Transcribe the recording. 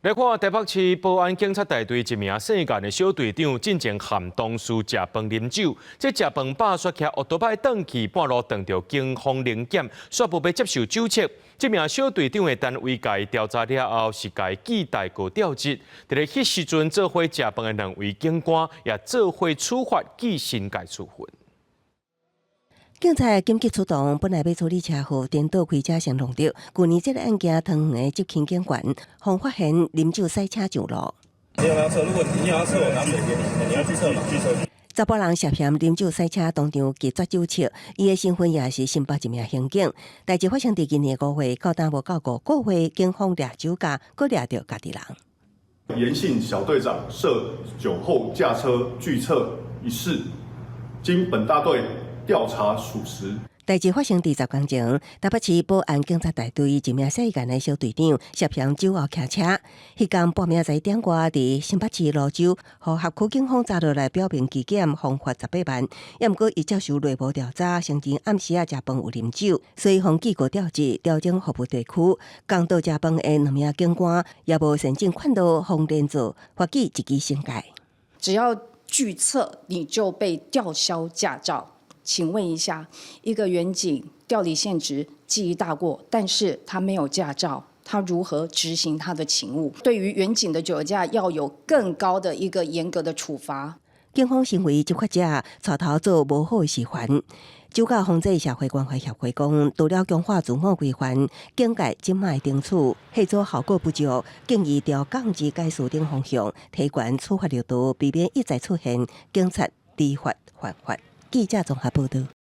來看台北市保安警察大隊一名姓顏的小隊長，進前含同事食飯啉酒，這食飯飽煞騎歐多擺轉去，半路撞著警方臨檢，煞無欲接受酒測。這名小隊長的單位共伊調查了後，是共伊記大過調職。佇咧彼時陣做伙食飯的兩位警官也做伙處罰記申誡處分。警察緊急出動，本來欲處理車禍，顛倒開車先撞著。舊年這个案件，桃園的執勤警員予發現啉酒駛車上路。你有沒有測？如果你有要測，我拿水給你。你要去測嗎？去測。查埔人涉嫌啉酒駛車，當場拒絕酒測，伊的身份也是新北一名刑警。代誌發生佇今年5月，到今無夠5個月，警方掠酒駕，閣掠著家己人。顏姓小隊長涉酒後駕車拒測一事，經本大隊調查屬實。代誌發生佇10工前，台北市保安警察大隊一名姓顏的小隊長涉嫌酒後騎車，彼工半暝10點外，佇新北市蘆洲，予轄區警方查落來表明機檢，予罰18萬。也毋過伊接受內部調查，承認暗時仔食飯有啉酒，所以予記過調職，調整服務地區。仝桌食飯的兩名警官也無善盡勸導，予連坐罰記一支申誡。只要拒測，你就被吊銷駕照。請問一下，一個員警調離現職，記一大過，但是他沒有駕照，他如何執行他的勤務？對於員警的酒駕，要有更高的一個嚴格的處罰。警方身為執法者，帶頭做無好的示範。酒駕防制社會關懷協會講，除了強化自我規範，警戒這擺懲處，嚇阻效果不俗，建議朝降職解除等方向提懸處罰力度，避免一再出現警察知法犯法。記者綜合報導。